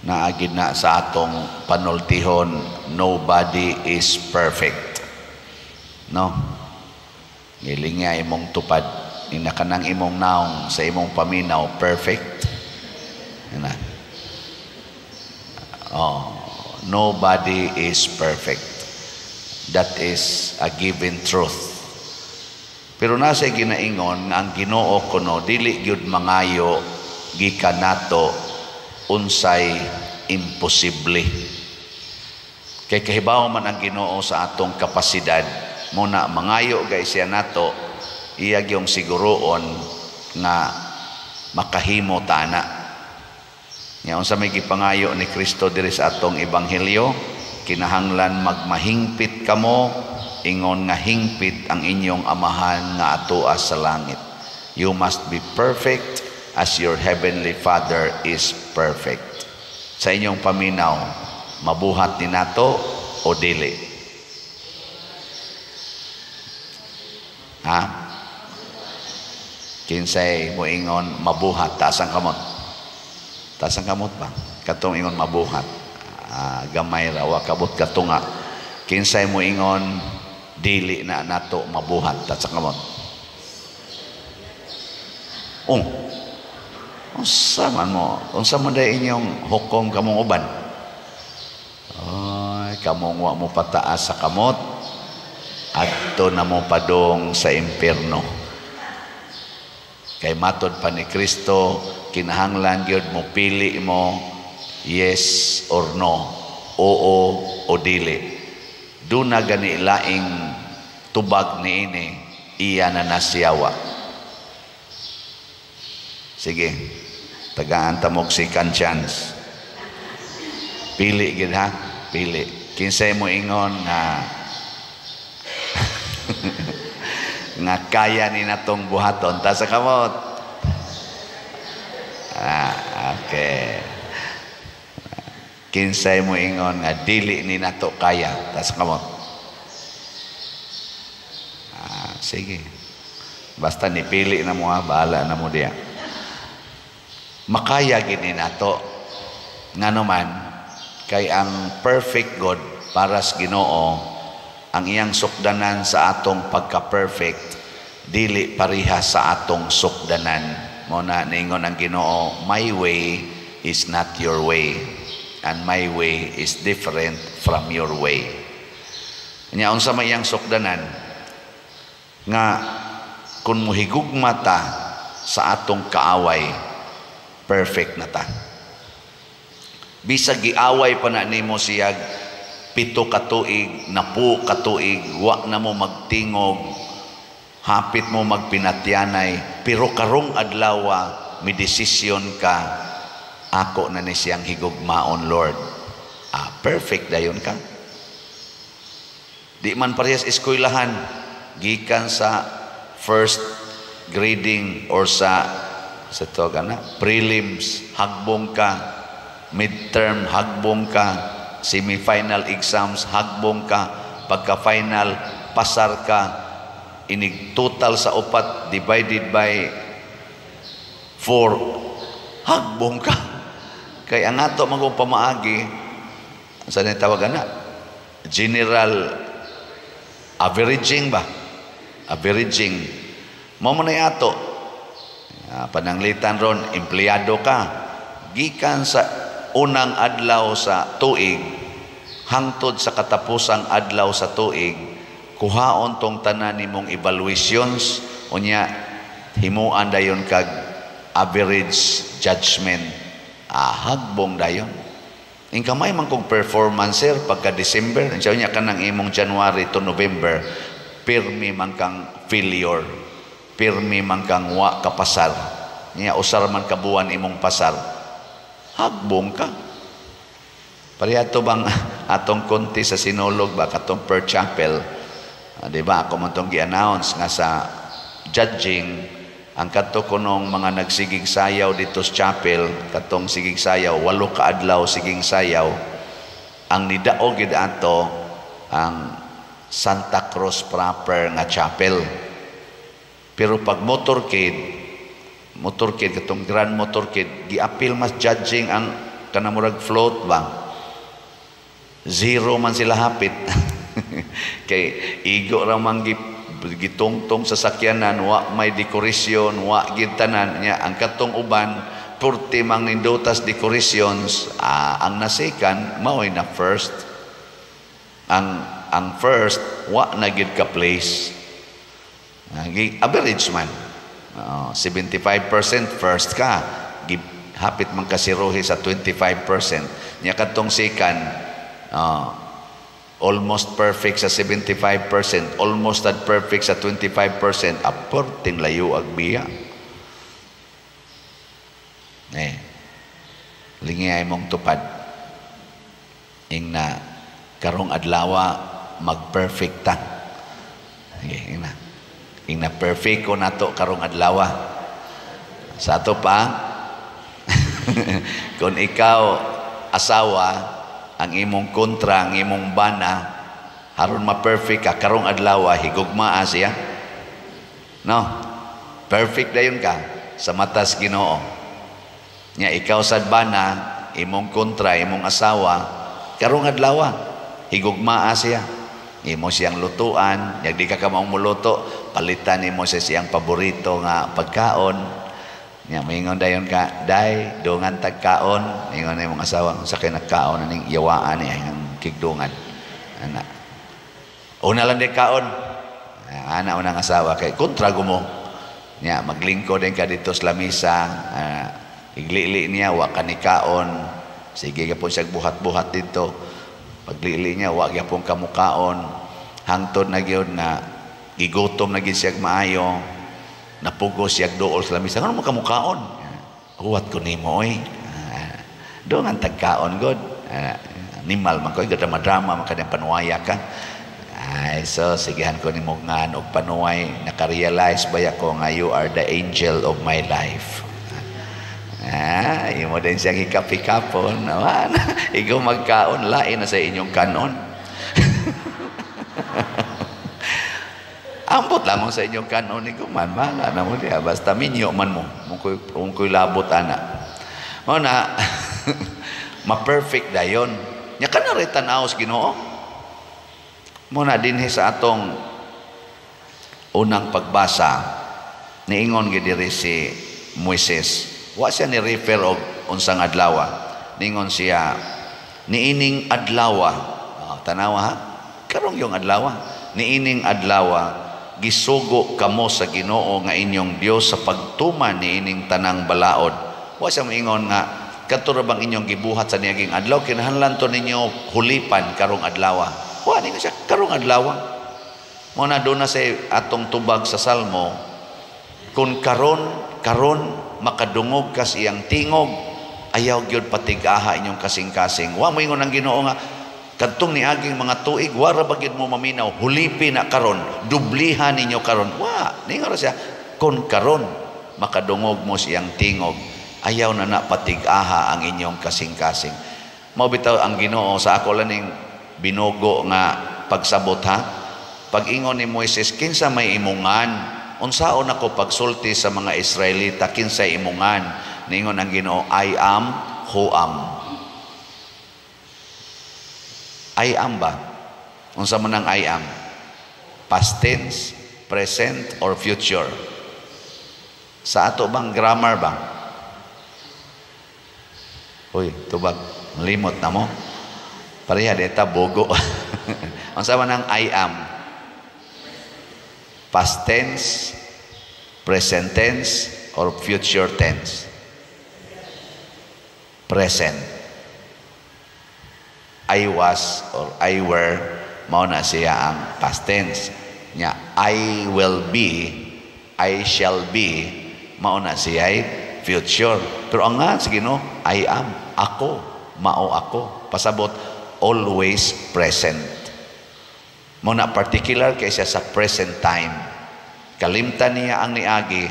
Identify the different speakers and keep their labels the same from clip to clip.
Speaker 1: Naagid na sa atong panultihon, nobody is perfect. No? Ngiling nga imong tupad, ina kanang imong naong sa imong paminaw, perfect. Ina. Oh, nobody is perfect. That is a given truth. Pero nasa ginaingon nga ang Ginoo kuno dili gyud mangayo gikan nato unsay imposible. Kay kahibaw man ang Ginoo sa atong kapasidad, muna mangayo gay siya nato, iya gyung siguroon nga makahimo tana. Nya unsa may gipangayo ni Kristo diri sa atong ebanghelyo, kinahanglan magmahingpit kamo ingon nga hingpit ang inyong Amahan nga atoa sa langit. You must be perfect as your heavenly Father is perfect. Sa inyong paminaw, mabuhat ni nato o dili? Ha? Kinsay moingon mabuhat, taas ang kamot. Taas ang kamot ba? Katong ingon mabuhat. Gamay ra, wa kabot katunga. Kinsay moingon dili na nato mabuhat, taas ang kamot. Oh. Unsa man mo? Unsa man day inyong hukom kamong uban? Oy, kamong wa mo pataas sa kamot, adto na mo padong sa impierno. Kay matod pa ni Kristo, kinahanglan gyud mo pili mo yes or no, oo o dili. Duna gani laing tubag niini, iya na nasiyawa. Sige, tagaan ta mo og second chance. Pili gid ha, pili. Kinsay mo ingon nga nga kaya ni natong buhaton, ta sa kamot. Okay. Kinsay mo ingon nga dili ni nato kaya, ta sa kamot. Sige. Basta nipili na mo ha, bahala na mo diya. Makaya gini nato. Ngano man, kay ang perfect God para sa Ginoo, ang iyang sukdanan sa atong pagka-perfect dili pareha sa atong sukdanan. Mo na ningon ang Ginoo, my way is not your way and my way is different from your way. Nya unsa may iyang sukdanan nga kun mohigugma ta sa atong kaaway, perfect na ta. Bisag giaway pa na nimo siyag 7 ka tuig, 10 ka tuig, wa na mo magtingog, hapit mo magpinatyanay, pero karong adlawa mi desisyon ka, ako na ni siyang higugmaon, Lord. Perfect dayon ka. Di man parehas eskwelahan, gikan sa first grading or sa tawag na prelims, hagbong ka, midterm, hagbong ka, semifinal exams, hagbong ka, pagka-final, pasar ka, inig total sa 4 divided by 4, hagbong ka. Kay ang ato magong pamaagi, sa ni tawag na, general averaging ba? Averaging. Mao man ay ato. Pananglitan ron, empleyado ka. Gikan sa unang adlaw sa tuig, hangtod sa katapusang adlaw sa tuig, kuhaon tong tanan nimong evaluations, unya himuan dayon kag average judgment. Hagbong dayon. In kamay man kog performance sir pagka December, unsa unya kanang imong January to November, pirmi man kang failure, pirmi man kang wa kapasar. Nya usar man ka buwan imong pasar, hagbong ka. Pareha bang atong konti sa sinulog ba katong per chapel, di ba ako man tong gi-announce nga sa judging ang kadto kunong mga nagsigig sayaw dito sa chapel, katong sigig sayaw 8 ka adlaw sigig sayaw, ang nidaog gid ato ang Santa Cruz proper nga chapel. Pero pag motorcade, motorcade katong grand motorcade, giapil mas judging ang Kana murag float ba? Zero man sila hapit. Kay igo ra man gitungtong sa sakyanan, wa may dekorasyon, wa gid tanan nya. Ang katong uban purti mang nindotas decorations. Ang nasikan mao'y na first. Ang first, wa na gid ka place. Average man, 75% first ka, hapit man kasirohi sa 25% nya. Katong second, almost perfect sa 75%, almost at perfect sa 25%, aporting layo ag biya. Eh, lingi ay mong tupad. Ing na karong adlawa mag-perfect ta. Sige, ing na. Ing na perfect ko nato karong adlawa. Sa ato pa, kung ikaw asawa, ang imong kontra, ang imong bana, haron ma-perfect ka karong adlaw, higugmaa siya. No? Perfect dayon ka sa matas Ginoo. Nya ikaw sad bana, imong kontra, imong asawa, karong adlaw, higugmaa siya. Imo siyang lutuan, nya di ka kamaong muluto, palitan nimo siya siyang paborito nga pagkaon. Nya moingon dayon ka, "Day, dungan tagkaon." Ingon na imong asawa, "Unsa kay nagkaon aning yawaan ni ang kigdungan?" Ana. Una lang di kaon. Ana unang asawa kay kontra gumo. Nya maglingkod din ka dito sa lamisa, iglili niya wa ka ni kaon. Sige gyapon siya buhat-buhat dito. Paglili niya wa gyapon ka mukaon. Hangtod na gyud na gigutom na gyud siya maayo. Napugos siya duol sa lamisa. "Ngano mo kamukaon? Huwat ko nimo oy. Doon ang tagkaon god. Animal man ko, drama-drama man kanyang panuwaya ka. Ay, so sigihan ko nimo ngan og panuway, naka-realize baya ko nga you are the angel of my life." Ah, imo din siyang hikap-hikapon. Awan, ikaw magkaon, lain na sa inyong kanon. Ambot lang mo sa inyong kanon ni kuman, bahala na mo diya. Basta minyo man mo, mungkoy labot ana. Mo na, ma-perfect dayon. Nya ka na rin tanaw sa Ginoo. Mo na dinhi sa atong unang pagbasa, niingon gid diri si Moises. Wa siya ni refer og unsang adlaw. Ningon siya, niining adlaw. Oh, tanawa ha? Karong yung adlaw. Niining adlaw, gisugo kamo sa Ginoo nga inyong Dios sa pagtuman niining tanang balaod. Wa siya moingon nga kadto ra bang inyong gibuhat sa niaging adlaw, kinahanglan to ninyo hulipan karong adlaw. Wa ningon siya karong adlaw. Mo na do na sa atong tubag sa Salmo, kung karon karon makadungog kas iyang tingog, ayaw gyud patigaha inyong kasing-kasing. Wa moingon ang Ginoo nga kadtong niaging mga tuig wa ra ba gyud mo maminaw, hulipi na karon, dublihan ninyo karon. Wa ningon ra siya, kung karon makadungog mo siyang tingog, ayaw na na patigaha ang inyong kasing-kasing. Mao bitaw ang Ginoo sa ako lang ning binugo nga pagsabot ha. Pag-ingon ni Moises, kinsa may imungan? Unsaon ako pagsulti sa mga Israelita, kinsa imungan? Ningon ang Ginoo, I am who am. I am ba? Unsa man ang I am? Past tense, present, or future? Sa ato bang grammar ba? Uy, tubag, limot na mo. Pareha deta bogo. Unsa man ang I am? Past tense, present tense, or future tense? Present. I was or I were, mao na siya ang past tense. Nya, I will be, I shall be, mao na siya ay future. Pero ang nga, sige no, I am, ako, mao ako. Pasabot, always present. Mao na particular kay siya sa present time. Kalimtan niya ang niagi,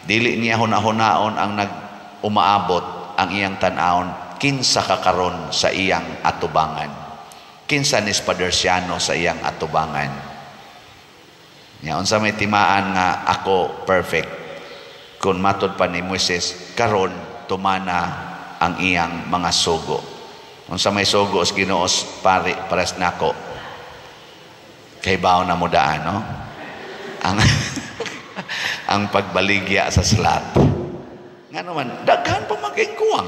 Speaker 1: dili niya huna-hunaon ang nag-umaabot ang iyang tan-awon, kinsa ka karon sa iyang atubangan. Kinsa ni Spadersiano sa iyang atubangan. Nya unsa may timaan nga ako perfect? Kung matod pa ni Moises, karon tumana ang iyang mga sugo. Unsa may sugo sa Ginoo, pare, pares nako? Kay bawo na mo daan, no? Ang pagbaligya sa slot. Nga naman, daghan pa maging kuwang.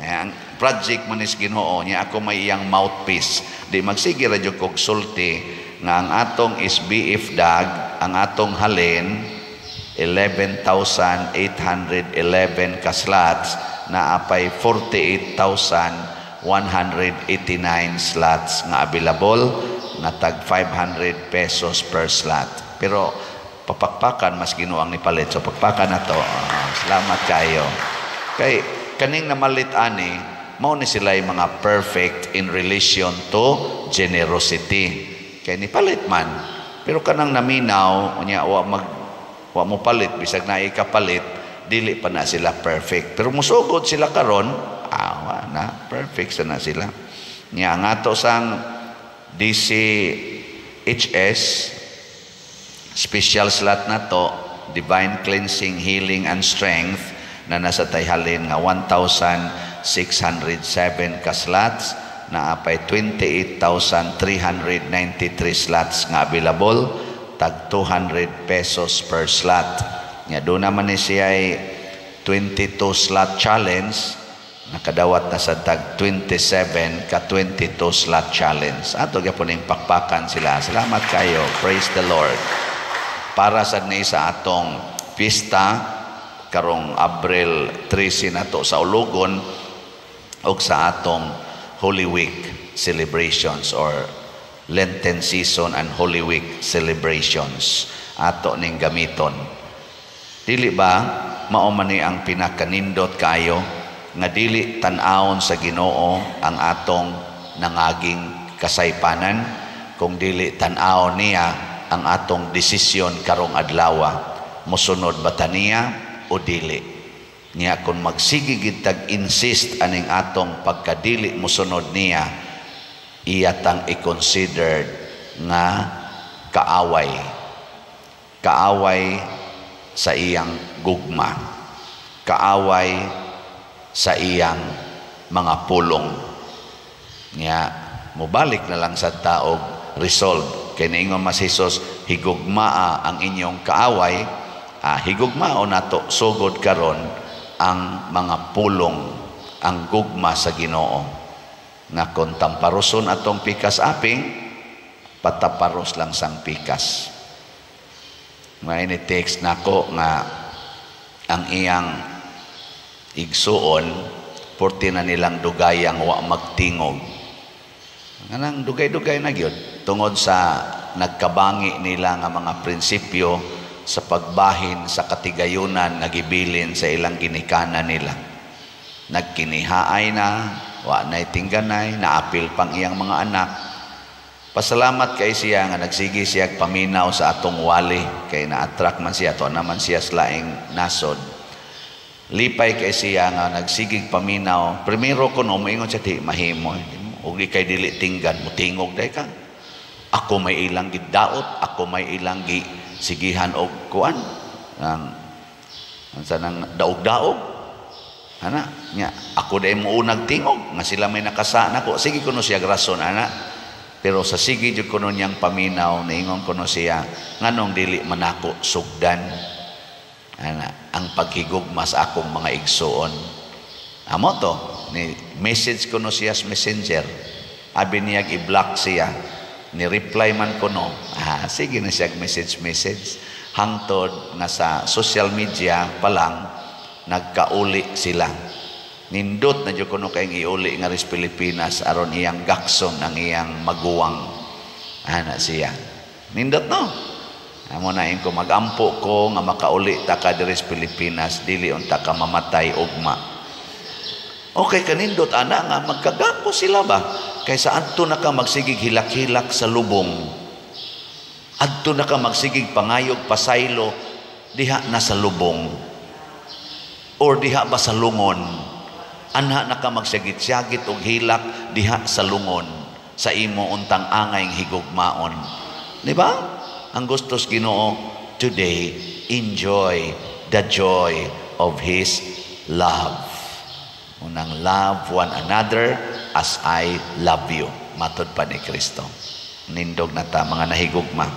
Speaker 1: Ang project man is Ginoo niya, ako may iyang mouthpiece. Di magsige ra jud kog sulti nga ang atong SBF dag, ang atong halin 11,811 ka slots na apay 48,189 slots nga available nga tag 500 pesos per slot. Pero papakpakan mas Ginoo ang nipalit. So pakpakan na to. Salamat kayo. Kay kaning namalit ani, mao ni sila mga perfect in relation to generosity. Kay nipalit man. Pero kanang naminaw, unya wa mo palit bisag naay kapalit, dili pa na sila perfect. Pero musugod sila karon, wa na perfect sa na sila. Nya ang ato sang DCHS special slot na to, Divine Cleansing, Healing and Strength, na nasa tayhalin nga 1,607 ka slots na apay 28,393 slots nga available, tag 200 pesos per slot. Nya doon naman ni siya ay 22 slot challenge, nakadawat na sa tag 27 ka 22 slot challenge. Ato gyapon ning pakpakan sila. Salamat kayo. Praise the Lord. Para sad ni sa atong pista karong Abril 13 nato sa Ulugon og sa atong Holy Week celebrations or Lenten season and Holy Week celebrations, ato ning gamiton. Dili ba mao man ni ang pinakanindot kayo nga dili tan-awon sa Ginoo ang atong nangaging kasaypanan, kung dili tan-awon niya ang atong desisyon karong adlawa, mosunod ba ta niya o dili? Niya kung magsige gid tag insist aning atong pagkadili mosunod niya, iya tang i-considered nga kaaway, kaaway sa iyang gugma, kaaway sa iyang mga pulong. Niya mobalik na lang sa taog resolve kay niingon mas Jesus, "Higugmaa ang inyong kaaway." Higugmao nato sugod karon ang mga pulong, ang gugma sa Ginoo nga kung tamparoson atong pikas aping, pataparos lang sang pikas. May ni text nako nga ang iyang igsuon porti na nilang dugayang wa magtingog. Nganang dugay-dugay na gyud tungod sa nagkabangi nila nga mga prinsipyo sa pagbahin sa katigayunan nga gibilin sa ilang ginikanan nila. Nagkinihaay na, wa na'y tingganay, naapil pang iyang mga anak. Pasalamat kay siya nga nagsige siya paminaw sa atong wali kay na-attract man siya to naman siya sa laing nasod. Lipay kay siya nga nagsigig paminaw. Primero kuno moingon siya, "Di mahimo. Ug di kay dili tinggan, mutingog day ka. Ako may ilang gidaot, ako may ilang gi sigihan og kuan ang unsa nang daog-daog." Ana, nya ako day mo unag tingog nga sila may nakasa nako. Sige kuno siya rason ana. Pero sa sige jud kuno niyang paminaw, niingon kuno siya, "Nganong dili man ako sugdan ana ang paghigugma sa akong mga igsuon?" Amo to ni message kuno siya sa Messenger. Abi niya i-block siya. Ni reply man kuno. Sige na siya message message. Hangtod nga sa social media pa lang nagkauli sila. Nindot na jud kuno kayong iuli nga ris Pilipinas aron iyang gakson ang iyang maguwang. Ana siya. Nindot, no? Amo na ko magampo ko nga makauli ta ka diri sa Pilipinas, dili unta ka mamatay ugma. Okay kanindot ana nga magkagako sila ba? Kaysa adto na ka magsigig hilak-hilak sa lubong. Adto na ka magsigig pangayog pasaylo diha na sa lubong. Or diha ba sa lungon. Anha na ka magsigit-sigit og hilak diha sa lungon sa imo untang angay higugmaon. Di ba? Ang gustos Ginoo today, enjoy the joy of His love. Unang, "Love one another as I love you." Matod pa ni Kristo. Nindog na ta, mga nahigugma.